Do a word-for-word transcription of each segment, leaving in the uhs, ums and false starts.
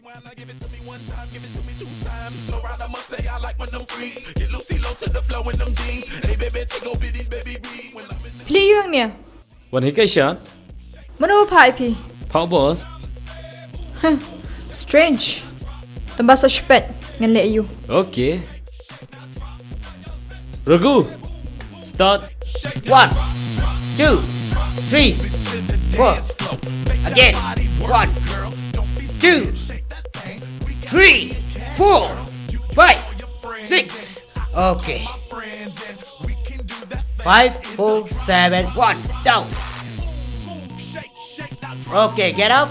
Pli yung ne. Wan hi kai shat. Mano pha ïa phi? Pha boss. Huh. Strange. Tang ba sa spet ngan leh ïa u. Okay. Regu. Start. One, two, three, four. Again. One, two, three, four, five, six. Okay. Five, four, seven, one. Down. Okay, get up.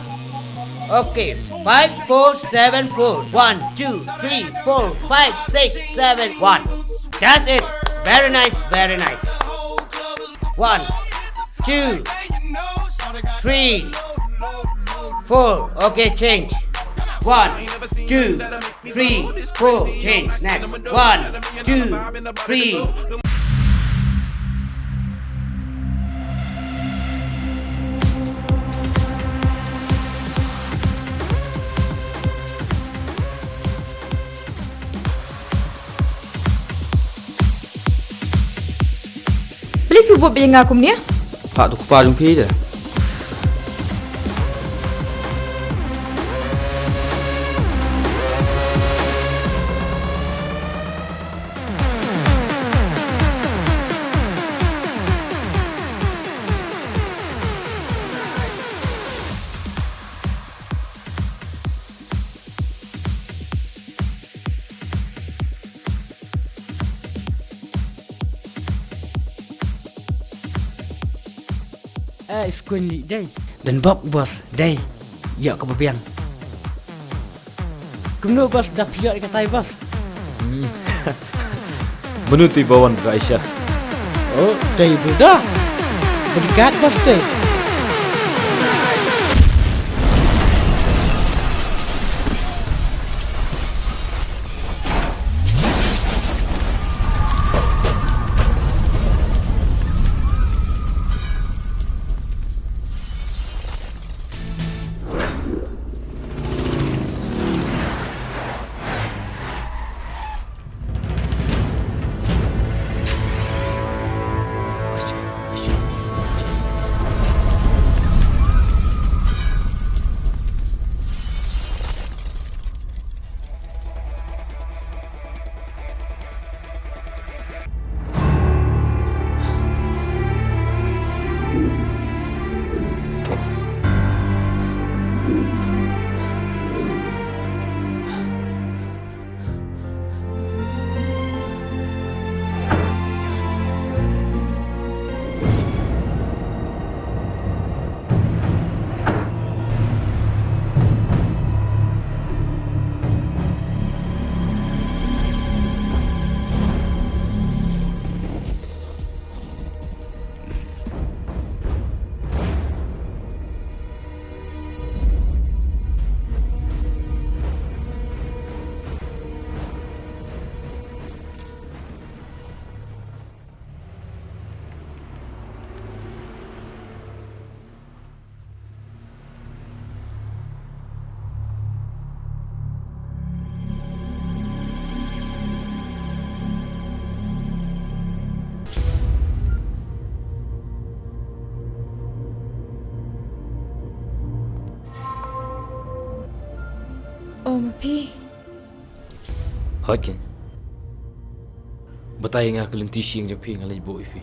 Okay, five, four, seven, four. One, two, three, four, five, six, seven, one. That's it. Very nice, very nice. One, two, three, four. Okay, change. One, two, three, four, change. Next. One, two, three. Balei phi buh bad ïa nga kumne? Phah to kpa jong phi te. Eh, skun li dei. Dan bok boss dei. Ïa ka ba biang. Kumno boss da phi ïoh ïa katai boss? Hmm. Mano te ba wan ka Aisha? Oh, dei ba da. Bodyguard boss dei. Oh, ma phi. Hooid keiñ. Batai ïa nga ka lynti sha ïing jong phi, nga leit buh ïa phi.